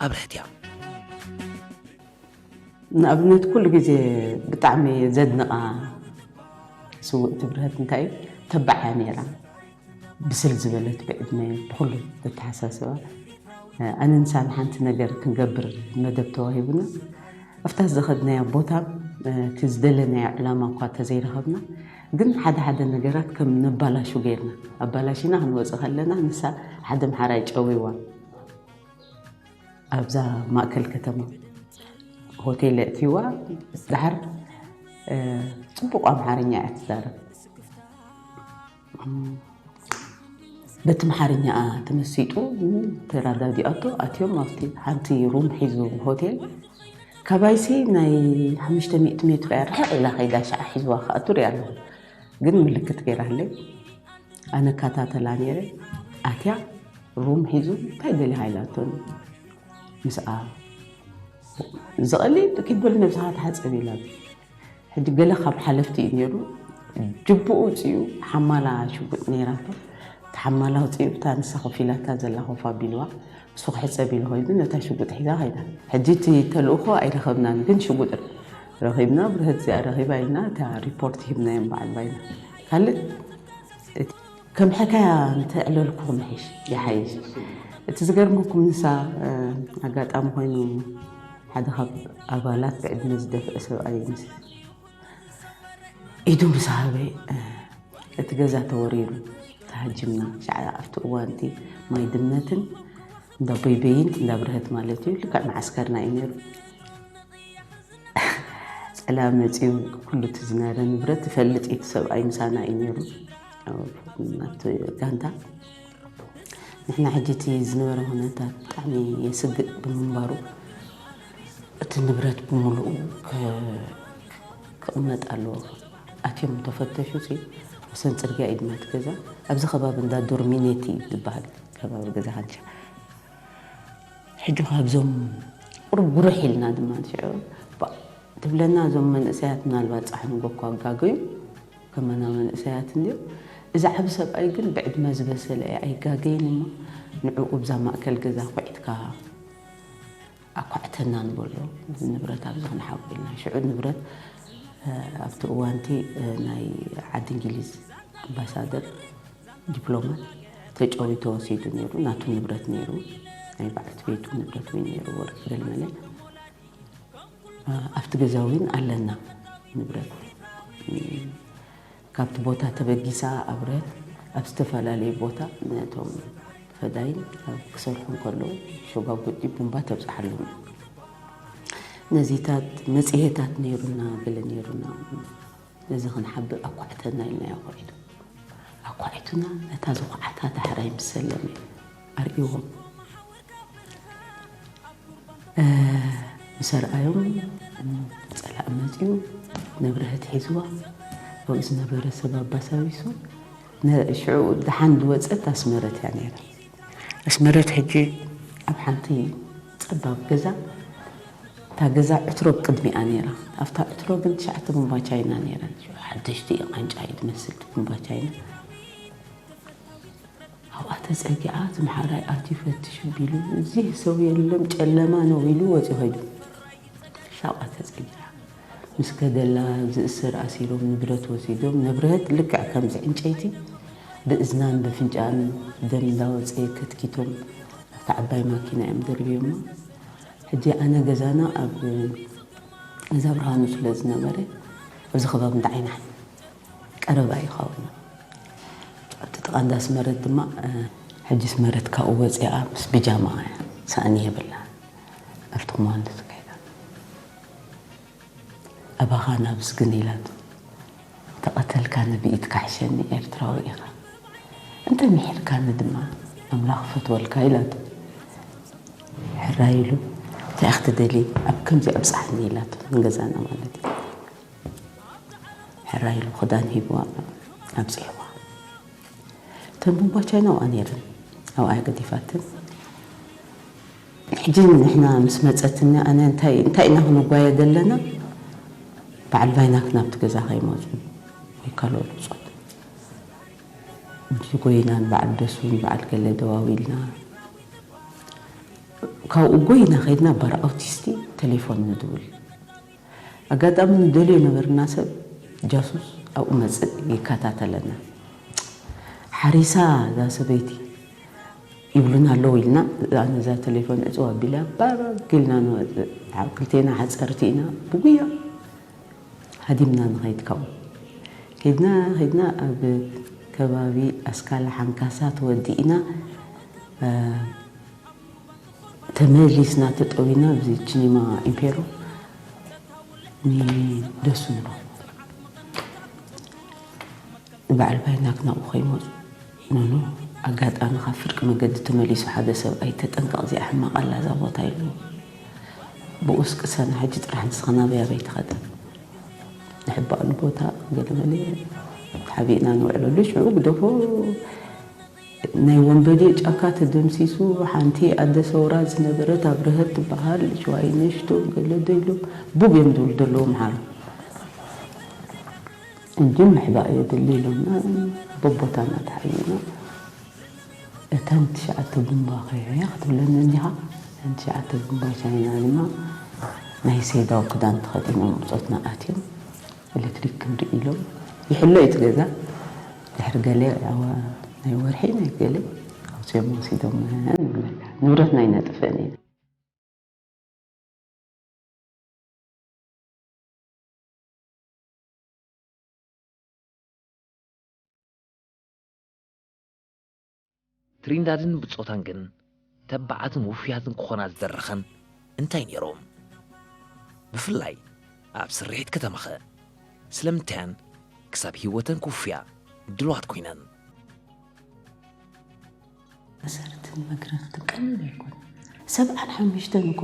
ኣብርሀት እያ። ንኣብነት ኩሉ ግዜ ብጣዕሚ ዘድንቓ ስውእቲ ብርሀት እንታይ እዩ፣ ተባዕ እያ ነይራ። ብስል ዝበለት ብዕድመ ብኹሉ ኣተሓሳስባ። ኣነ ንሳን ሓንቲ ነገር ክንገብር መደብ ተዋሂቡና ኣብታ ዝኸድናዮ ቦታ እቲ ዝደለናዮ ዕላማ እኳ ተዘይረኸብና ግን ሓደ ሓደ ነገራት ከም ነባላሹ ገይርና ኣባላሽና ክንወፅእ ከለና ንሳ ሓደ ምሓራይ ጨዊዋ ኣብዛ ማእከል ከተማ ሆቴል የእትይዋ። ድሓር ፅቡቕ ኣምሓርኛ እያ ትዛረብ። በቲ ኣምሓርኛኣ ተመሲጡ ተራዳዲኣቶ ኣትዮም ኣብቲ ሓንቲ ሩም ሒዙ ሆቴል ካባይሲ ናይ ሓሙሽተ ሚእቲ ሜትሮ እያ ርሕቕ ኢላ ከይዳ ሸዓ ሒዝዋ ክኣቱ ሪኣ ኣለኹ። ግን ምልክት ገይራለይ። ኣነ እከታተላ ነይረ። ኣትያ ሩም ሒዙ እንታይ ደሊኻ ኢላቶኒ ምስኣ ዝቐሊል ኪድ በል ነብስኻ ተሓጸብ ኢላ። ሕጂ ገለ ካብ ሓለፍቲ እዩ ነይሩ። ጅቡኡ ውፅኡ ሓማላ ሽጉጥ ነይራቶ። እቲ ሓማላ ውፅኡ እታ ንሳ ኮፍ ኢላታ ዘላ ኮፍ ኣቢልዋ እሱ ክሕፀብ ኢሉ ኮይኑ ነታ ሽጉጥ ሒዛ ከይዳ። ሕጂ እቲ ተልእኾ ኣይረኸብናን ግን ሽጉጥ ረኺብና ብርህት እዚኣ ረኺባ ኢልና እታ ሪፖርት ሂብናዮም በዓል ባይና። ካልእ ከም ሕካያ እንተዕለልኩ ምሕሽ ይሓይሽ። እቲ ዝገርመኩም ንሳ ኣጋጣሚ ኮይኑ ሓደ ካብ ኣባላት ብዕድመ ዝደፍአ ሰብኣይ ምስ ኢዱ ምስ ሃበ እቲ ገዛ ተወሪሩ ተሃጅምና። ሸዓ ኣብቲ እዋን እቲ ማይ ድመትን እንዳ ቦይበይን እንዳ ብርሀት ማለት እዩ ልክዕ መዓስከርና እዩ ነይሩ። ጸላም መጺኡ ኩሉ እቲ ዝነበረ ንብረት ዝፈልጥ እዩ። እቲ ሰብኣይ ምሳና እዩ ነይሩ። ናብቲ ጋንታ ንሕና ሕጂ እቲ ዝነበረ ኩነታት ብጣዕሚ የስግእ ብምንባሩ እቲ ንብረት ብምሉኡ ክቕመጥ ኣለዎ። ኣትዮም ተፈተሹ ሲ ወሰን ጽርግያ እዩ ድማ እቲ ገዛ ኣብዚ ከባቢ እንዳ ዶርሚኔቲ ዝበሃል ከባቢ ገዛ ካልሻ ሕጂ ካብዞም ቁሩብ ጉርሕ ኢልና ድማ ንሽዑ ትብለና እዞም መንእሰያት ምናልባት ፃሕ ንጎኳ ኣጋገዩ ከመና መንእሰያት እንድዮም። እዚ ዓቢ ሰብኣይ ግን ብዕድመ ዝበሰለ እየ ኣይጋገይን እሞ ንዕኡ ብዛ ማእከል ገዛ ኩዒትካ ኣኳዕተና ንበሎ። ንብረት ኣብዚ ክንሓቦ ኢልና ሽዑ ንብረት ኣብቲ እዋንቲ ናይ ዓዲ እንግሊዝ ኣምባሳደር ዲፕሎማት ተጨዊ ተወሲዱ ነይሩ። ናቱ ንብረት ነይሩ፣ ናይ በዓልቲ ቤቱ ንብረት እውን ነይሩ፣ ወርቂ ገለመለ። ኣብቲ ገዛ እውን ኣለና ንብረት። ካብቲ ቦታ ተበጊሳ ኣብረት ኣብ ዝተፈላለዩ ቦታ ነቶም ፈዳይን ኣብ ክሰርሑ እንከለዉ ሸጓጉጢ ቡምባ ተብፅሓሎም። ነዚታት መፅሄታት ነይሩና ገለ ነይሩና ነዚ ክንሓብእ ኣኳዕተና ኢልና ኣኳዒቱ ኣኳዒቱና ነታ ዝኹዓታ ዳሕራይ ምስ ሰለመ ኣርእዎም ምስ ኣርኣዮም ፀላእ መፂኡ ንብርሀት ሒዝዋ ኣብኡ ዝነበረ ሰብ ኣባሳቢሱ ሽዑ ደሓን ዝወፀት ኣስመረት እያ ነይራ። ኣስመረት ሕጂ ኣብ ሓንቲ ፀባብ ገዛ እታ ገዛ ዕትሮ ቅድሚኣ ነይራ ኣብታ ዕትሮ ግን ትሽዓተ ቡምባ ቻይና ነይረን ሓደሽቲ ቃንጫ እዩ ትመስል ቡምባ ቻይና ኣብኣ ተፀጊዓ ዝመሓራይ ኣትዩ ፈትሽ ቢሉ እዚህ ሰው የለም ጨለማ ነው ኢሉ ወፂ ኸይዱ ሳብኣ ተፀጊዓ ምስ ከደላ ዝእሰር ኣሲሮም ንብረት ወሲዶም ንብረት ልክዕ ከምዚ ዕንጨይቲ ብእዝናን በፍንጫን ደም እንዳወፀ ከትኪቶም ኣብታ ዓባይ ማኪና እዮም ደርብዮማ ሕጂ ኣነ ገዛና ኣብ ገዛ ብርሃኑ ስለ ዝነበረ ኣብዚ ከባቢ እንዳ ዓይና ቀረባ ይኸውን ኣብቲ ጥቓ እንዳ ስመረት ድማ ሕጂ ስመረት ካብኡ ወፂኣ ምስ ብጃማ ሳእኒ የብላ ኣብቲ ኮማንዶ ትካይዳ ኣባኻ ናብ ስግን ኢላቶ ተቐተልካ ንብኢትካ ሕሸኒ ኤርትራዊ ኢኻ እንተ ምሒርካኒ ድማ ኣምላኽ ፈትወልካ ኢላቶ ሕራይ ኢሉ እንታይ ኢኺ ትደልዪ ኣብ ከምዚ ኣብፅሓኒ ኢላቶ ንገዛና ማለት እዩ ሕራይ ኢሉ ክዳን ሂብዋ ኣብፂሕዋ። እተን ቡምባ ቻይና ኣብኣ ነይረን፣ ኣብኣ ገዲፋተን። ሕጂ ንሕና ምስ መጸትኒ ኣነ እንታይ እንታይ ኢና ክንጓየ ዘለና? በዓል ቫይናክ ናብቲ ገዛ ከይመጹ ወይ ካልኦት ብጾት። እዚ ጎይና ንበዓል ደሱ ንበዓል ገለ ደዋዊልና። ካብኡ ጎይና ከይድና ባር ኣውቲስቲ ቴሌፎን ንድውል። ኣጋጣሚ ንደልዮ ነበርና ሰብ ጃሱስ ኣብኡ መጽእ ይከታተለና። ሓሪሳ እዛ ሰበይቲ ይብሉና ኣለዉ ኢልና፣ ኣነ እዛ ቴሌፎን ዕጽዋ ኣቢለ ባር ኢልና ንወጽእ። ክልቴና ሓጸርቲ ኢና፣ ብጉያ ሃዲምና ንኸይድ ካብኡ። ከይድና፣ ከይድና ኣብ ከባቢ ኣስካላ ሓንካሳ ተወዲእና፣ እ፣ ተመሊስና ተጠዊና ኣብዚ ቺኒማ ኢምፔሮ ንደሱ ንረኽቦ። በዓል ቫይናክ ናብኡ ከይመጹ፣ ኖኖ፣ ኣጋጣሚ ካብ ፍርቂ መገዲ ተመሊሱ ሓደ ሰብኣይ፣ "ተጠንቀቕ፣ እዚኣ ሕማቕ ኣላ እዛ ቦታ" ኢሉ። ብኡስ ቅሰና፣ ሕጂ ጥራሕ ንስኻ ናበይ ኣበይ ትኸዳ? ንሕባእሉ ቦታ ገለመለ ተሓቢእና ንውዕለሉ። ሽዑ ግደፎ፣ ናይ ወንበዴ ጫካ ተደምሲሱ፣ ሓንቲ ኣደ ሰውራ ዝነበረት ኣብርሀት ትበሃል፣ ሽዋይ ነሽቶ ገለ ዶ ኢሎም ቡብ እዮም ዝብሉ ዘለዉ ምሓሩ። እንጂ ምሕባእ የድሊ ኢሎምና፣ በቦታና ተሓቢእና። እተን ትሽዓተ ቡምባ ከይሕያ ክትብለኒ እንዲኻ። እተን ትሽዓተ ቡምባ ቻይና ድማ ናይ ሰይዳው ክዳን ተኸዲኖም ብጾትና ኣትዮም፣ ኤሌክትሪክ ክንርኢ ኢሎም። ይሕሎ እዩ እቲ ገዛ። ድሕሪ ገለ፣ ኣዋ፣ ናይ ወርሒ ናይ ገለ ኣውፅኦም ወሲዶም ንብለካ። ንብረትና ኣይነጥፍእን ኢና። ትሪንዳድን ብጾታን ግን ተባዓትን ውፉያትን ክኾና ዝደረኸን እንታይ ነይሮም? ብፍላይ ኣብ ስርሒት ከተማኸ? ስለምንታያን ክሳብ ህይወተን ክውፍያ ድልዋት ኮይነን? መሰረትን መግረፍትን ቀሊል ኣይኮነን። ሰብዓን ሓሙሽተን እኮ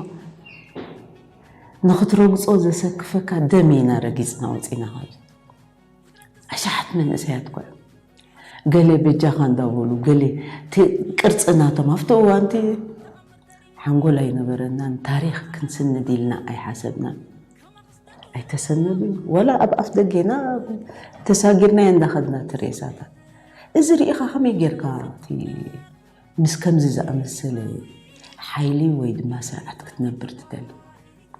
ንኽትረግጾ ዘሰክፈካ ደም ኢና ረጊጽና ወጺና። ካብ ኣሽሓት መንእሰያት እኮ እዮም። ገለ በጃኻ እንዳበሉ፣ ገለ እቲ ቅርጺ ናቶም ኣብቲ እዋን እቲ ሓንጎል ኣይነበረናን፣ ታሪኽ ክንስንድ ኢልና ኣይሓሰብናን። ኣይተሰነዱን። ዋላ ኣብ ኣፍ ደጌና ተሳጊርናዮ እንዳኸድና እቲ ሬሳታት። እዚ ርኢኻ ከመይ ጌርካ እቲ ምስ ከምዚ ዝኣመሰለ ሓይሊ ወይ ድማ ስርዓት ክትነብር ትደሊ?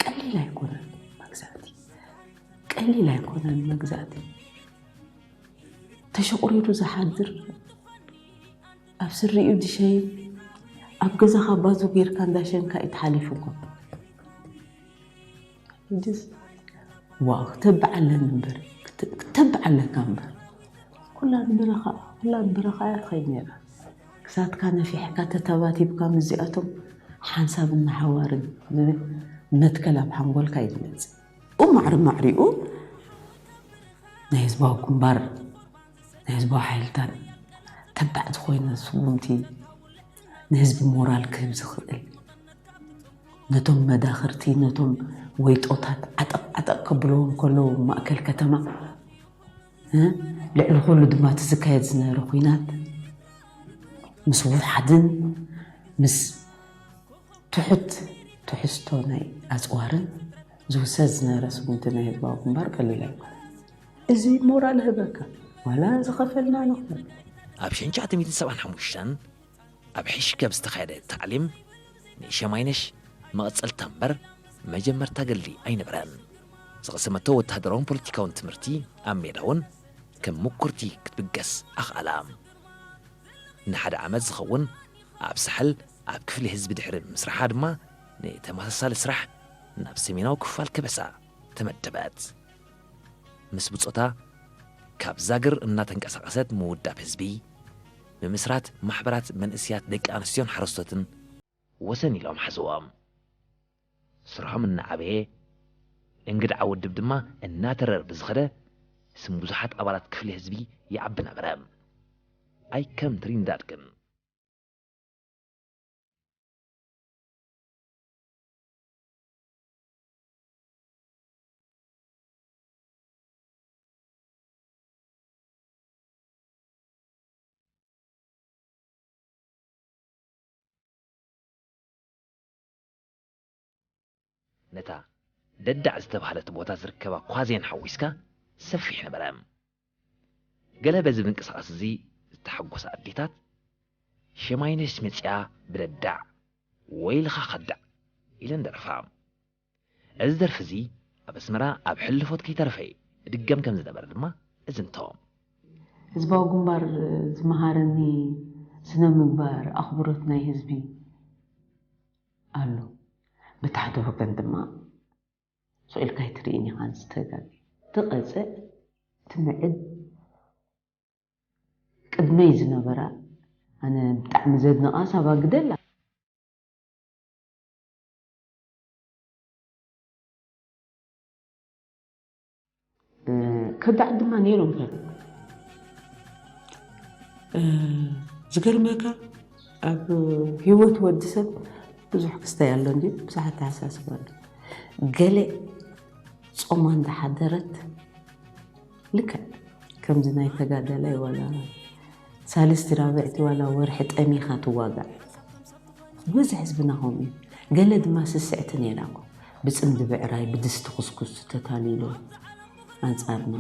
ቀሊል ኣይኮነን መግዛእቲ። ቀሊል ኣይኮነን መግዛእቲ። ተሸቑሪሩ ዝሓድር፣ ኣብ ስሪኡ ዝሸይን፣ ኣብ ገዛኻ ባዙ ጌርካ እንዳሸንካ እዩ ተሓሊፉ እኮ። ሕጅስ፣ ዋው፣ ክተብዓለን እምበር፣ ክተ-፣ ክተብዓለካ እምበር። ኩላ ንበረኻ፣ ኩላ ንበረኻ እያ ትኸይድ ነይራ። ክሳትካ ነፊሕካ ተተባቲብካ ምስዚኣቶም ሓንሳብን ንሓዋርን ዝብል መትከል ኣብ ሓንጎልካ እዩ ዝመጽእ። ማዕረ ማዕሪኡ ናይ ህዝባዊ ግንባር፣ ናይ ህዝባዊ ሓይልታት ተባዕ ዝኾይነ ስጉምቲ ንህዝቢ ሞራል ክህብ ዝኽእል፣ ነቶም መዳኽርቲ፣ ነቶም ወይጦታት ዓጠቕ ዓጠቕ ከብልዎም ከለዉ ማእከል ከተማ፣ እ፣ ልዕሊ ኩሉ ድማ እቲ ዝካየድ ዝነበረ ኲናት ምስ ውሓድን ምስ ትሑት ትሕዝቶ ናይ ኣጽዋርን ዝውሰድ ዝነበረ ስጉምቲ ናይ ህዝባዊ ግንባር ቀሊል ኣይኮነን። እዚ ሞራል ህበካ፣ ዋላ ዝኸፈልና ንኽፈል። ኣብ ሽሕን ትሽዓተ ሚእትን ሰብዓን ሓሙሽተን ኣብ ሒሽከብ ዝተኻየደ ታዕሊም ንሸማይነሽ መቐጸልታ እምበር መጀመርታ ገድሊ ኣይነበረን። ዝቐሰመቶ ወተሃደራውን ፖለቲካውን ትምህርቲ ኣብ ሜዳ እውን ከም ምኩርቲ ክትብገስ ኣኽኣላ። ንሓደ ዓመት ዝኸውን ኣብ ሳሕል ኣብ ክፍሊ ህዝቢ ድሕሪ ምስራሓ ድማ ንተመሳሳሊ ስራሕ ናብ ሰሜናዊ ክፋል ከበሳ ተመደበት። ምስ ብጾታ ካብ ዛግር እናተንቀሳቐሰት ምውዳብ ህዝቢ፣ ምምስራት ማሕበራት መንእስያት ደቂ ኣንስትዮን ሓረስቶትን ወሰን ኢሎም ሓዝዎም። ስርሖም እናዓበየ፣ እንግድዓ ውድብ ድማ እናተረረ ብዝኸደ፣ ስም ብዙሓት ኣባላት ክፍሊ ህዝቢ ይዓቢ ነበረ። ኣይ ከም ትሪንዳድ ግን። ነታ ደዳዕ ዝተባህለት ቦታ ዝርከባ ኳዜን ሓዊስካ ሰፊሕ ነበረ። ገለ በዚ ምንቅስቓስ እዚ ዝተሓጎሳ ኣዴታት፣ "ሸማይነሽ መጺኣ ብደዳዕ፣ ወይልኻ ከዳዕ" ኢለን ደረፋ። እዚ ደርፊ እዚ ኣብ ኣስመራ ኣብ ሕልፎት ከይተረፈ ይድገም ከም ዝነበረ ድማ እዝንቶ። ህዝባዊ ግንባር ዝመሃረኒ ስነ ምግባር፣ ኣኽብሮት ናይ ህዝቢ ኣሎ። ብታሕቲ ወገን ድማ ስቕ ኢልካ ኣይትርእይን ኢኻ፣ ዝተጋገ፣ ትቐጽዕ፣ ትምዕድ። ቅድመይ ዝነበራ ኣነ ብጣዕሚ ዘድንቓ ሳባ ግደላ። እ፣ ከዳዕ ድማ ነይሮም ከ። እ፣ ዝገርመካ ኣብ ህይወት ወዲ ሰብ ብዙሕ ክስታይ ኣሎ እንዲ ብዙሕ ኣተሓሳስባ ኣሎ። ገለ ጾማ እንዳሓደረት ልክዕ ከምዚ ናይ ተጋዳላይ ዋላ ሳልስቲ ራብዕቲ ዋላ ወርሒ ጠሚኻ ትዋጋእ። ዝበዝሕ ህዝብና ከምኡ እዩ። ገለ ድማ ስስዕቲ ነይራ እኮ። ብጽምዲ ብዕራይ፣ ብድስቲ ኩስኩስ ተታሊሉ ኣንጻርና።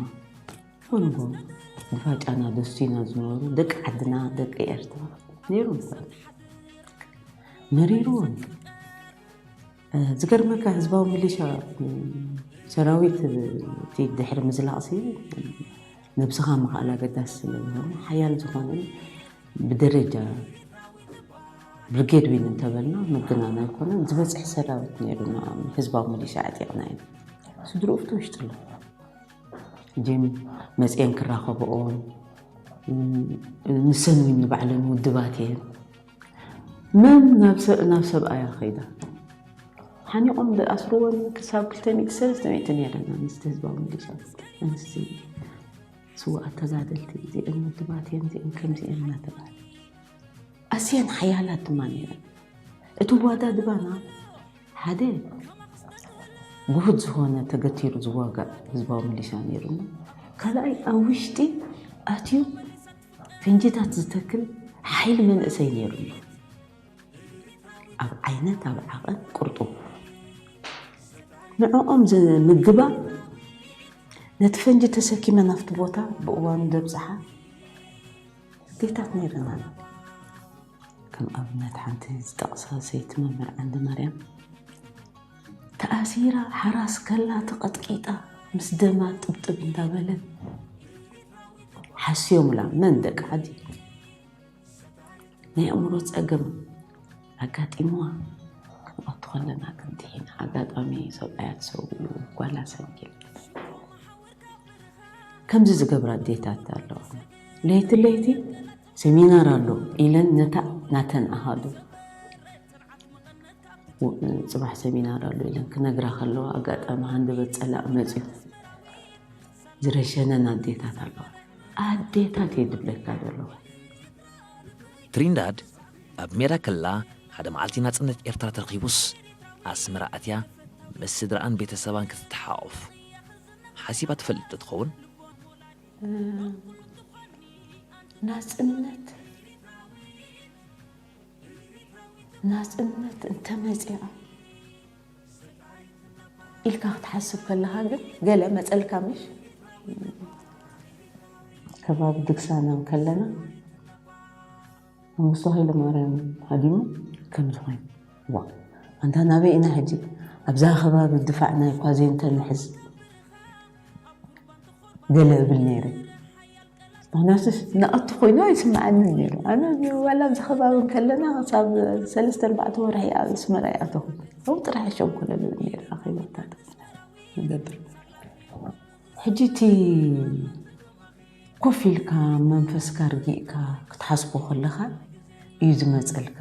ኮንጎ፣ ድፋጫና ደስቲና ዝነበሩ ደቂ ዓድና፣ ደቂ ኤርትራ ነይሮም እኮ። መሪርዎም። እ፣ ዝገርመካ ህዝባዊ ሚሊሻ፣ እ፣ ሰራዊት፣ እ፣ እቲ ድሕሪ ምዝላቕሲ ነብስኻ ምኽኣል ኣገዳሲ ስለ ዝኾነ፣ ሓያል ዝኾነ ብደረጃ ብርጌድ ዊን እንተበልና ምግናን ኣይኮነን፣ ዝበጽሕ ሰራዊት ነይሩና፣ ህዝባዊ ሚሊሻ ኣዕጢቕና ኢና። ስድርኡ ፍቲ ውሽጢ ኣሎ። ጂም መጽየን ክራኸብኦም፣ እ፣ ንሰን ዊን ንባዕለን ውድባት እየን። መም ናብ ሰ-፣ ናብ ሰብኣያ ከይዳ። ሓኒቖም ዝኣስርወን ክሳብ ክልተ ሚእቲ ሰለስተ ሚእቲ ነይረን ኣንስቲ ህዝባዊ ሚሊሻ። ኣንስቲ ስዉኣት ተጋደልቲ እዚአን ውድባት እየን፣ እዚአን ከምዚ እየን እናተባህለ። ኣዝየን ሓያላት ድማ ነይረን። እቲ ዋዳድባና ሓደ ግሁድ ዝኾነ ተገቲሩ ዝዋጋእ ህዝባዊ ሚሊሻ ነይሩና። ካልኣይ ኣብ ውሽጢ ኣትዩ ፈንጂታት ዝተክል ሓይሊ መንእሰይ ነይሩና። ኣብ ዓይነት፣ ኣብ ዓቐን፣ ቅርጡ። ንዕኦም ዝምግባ፣ ነቲ ፈንጂ ተሰኪመን ኣብቲ ቦታ ብእዋኑ ዘብጽሓ ኣዴታት ነይረናና። ከም ኣብነት ሓንቲ ዝጠቕሳ ሰይቲ መምህር ዓንደ ማርያም፣ ተኣሲራ ሓራስ ከላ ተቐጥቂጣ ምስ ደማ ጥብጥብ እንዳበለት ሓስዮምላ። መን ደቂ ዓዲ ናይ ኣእምሮ ጸገም ኣጋጢምዋ ክንኣቱ ከለና ክንድሒና፣ ኣጋጣሚ ሰብኣያ ተሰዊኡ፣ ጓላ ሰንኪላ። ከምዚ ዝገብራ ኣዴታት ኣለዋ። ለይቲ ለይቲ ሰሚናር ኣሎ ኢለን ነታ ናተን ኣሃዱ። ጽባሕ ሰሚናር ኣሎ ኢለን ክነግራ ከለዋ ኣጋጣሚ ሃንደበት ጸላእ መጺኡ ዝረሸነን ኣዴታት ኣለዋ። ኣዴታት እየ ዝብለካ ዘለኹ። ትሪንዳድ ኣብ ሜዳ ከላ ሓደ መዓልቲ ናጽነት ኤርትራ ተረኺቡስ ኣስመራ ኣትያ ምስ ስድራኣን ቤተሰባን ክትተሓቆፍ ሓሲባ ትፈልጥ ዶ ትኸውን? እ፣ ናጽነት፣ ናጽነት እንተመጺኣ ኢልካ ክትሓስብ ከለኻ ግን ገለ መጸልካ ምሽ? ከባቢ ድግሳና ከለና መንግስቱ ሃይለማርያም ሃዲሙ ከምዚ ኮይኑ፣ ዋ፣ ኣንታ ናበይ ኢና ሕጂ? ኣብዛ ከባቢ ድፋዕ ናይ ኳዜን ተንሕዝ ገለ እብል ነይረ። ምኽንያቱ ንኣቱ ኮይኑ ኣይስምዓንን ነይሩ። ኣነ ዋላ ኣብዚ ከባቢ ከለና ክሳብ ሰለስተ ኣርባዕተ ወርሒ ኣብ ኣስመራ ይኣተኹ። ኣብኡ ጥራሕ ሸንኮለል እብል ነይረ፣ ኣኼባታት ንገብር። ሕጂ እቲ ኮፍ ኢልካ መንፈስካ ርጊእካ ክትሓስቦ ከለኻ እዩ ዝመጸልካ።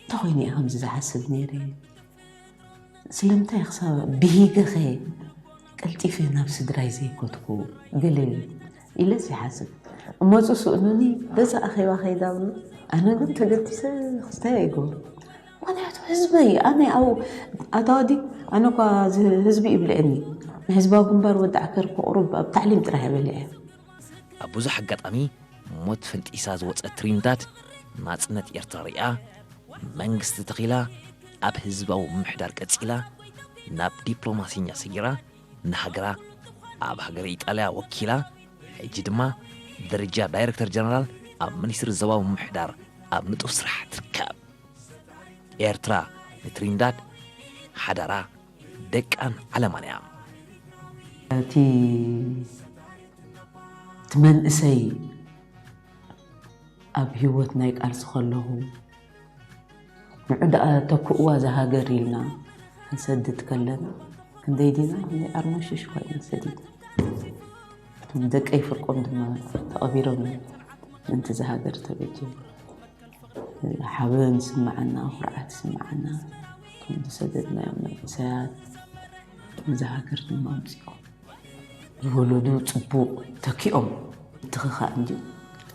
እንተኾይኑ እየ ከምዚ ዝሓስብ ነይረ። ስለምንታይ ክሳብ ብሂገኸ ቀልጢፈ ናብ ስድራይ ዘይኮትኩ ገለ ኢለ ይሓስብ። እሞ እሱ ስእኑኒ በዛ ኣኼባ ከይዳ ብሎ፣ ኣነ ግን ተገዲሰ ክስታይ ኣይገብሮ። ምኽንያቱ ህዝበይ፣ ኣነ ኣብኡ ኣታዋዲ፣ ኣነ እኳ እዚ ህዝቢ ይብልዐኒ። ንህዝባዊ ግንባር ወዲ ዓከር ከቕርብ ኣብ ታዕሊም ጥራሕ እየ በሊዐ። ኣብ ብዙሕ ኣጋጣሚ ሞት ፈንጢሳ ዝወጸት ትሪንዳድ ናጽነት ኤርትራ ሪኣ መንግስቲ ተኺላ ኣብ ህዝባዊ ምምሕዳር ቀጺላ ናብ ዲፕሎማሲኛ ሰጊራ ንሃገራ ኣብ ሃገረ ኢጣልያ ወኪላ፣ ሕጂ ድማ ደረጃ ዳይረክተር ጀነራል ኣብ ሚኒስትሪ ዞባዊ ምምሕዳር ኣብ ንጡፍ ስራሕ ትርከብ። ኤርትራ ንትሪንዳድ ሓዳራ ደቃን ዓለማን እያ። እቲ እቲ መንእሰይ ኣብ ህይወት ናይ ቃልሲ ከለኹ ንዑ ደኣ ተክእዋ ዝሃገር ኢልና ክንሰድድ ከለና ክንደይ ዲና ክንደይ ኣርማሽሽ ኮይና ሰዲድና። እቶም ደቀይ ፍርቆም ድማ ተቐቢሮም እዮም ምእንቲ ዝሃገር ተበጀ። ሓበን ስምዓና፣ ኩርዓት ስምዓና። እቶም ዝሰደድናዮም መንእሰያት ንዝሃገር ድማ ኣምፅኦም ዝወለዱ ፅቡቕ ተኪኦም ምትኽኻእ እንድዩ።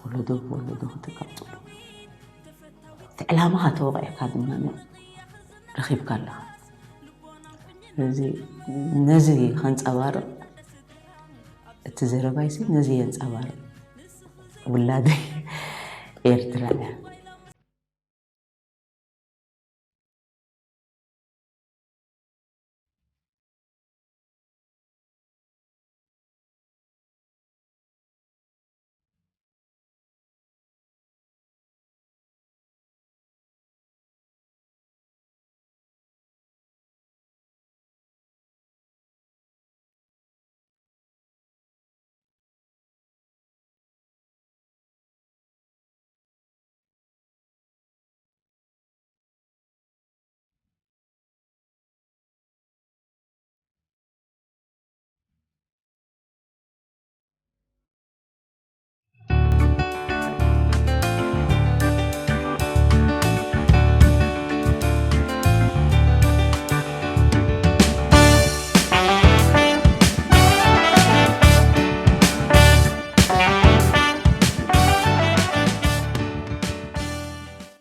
ወለዶ ብወለዶ ከተቃፅሉ እቲ ዕላማኻ ተወቂዕካ ድማ ረኺብካ ኣለኻ። ስለዚ ነዚ ከንፀባርቕ እቲ ዘረባይሲ ነዚ የንፀባርቕ። ውላደይ ኤርትራ እያ።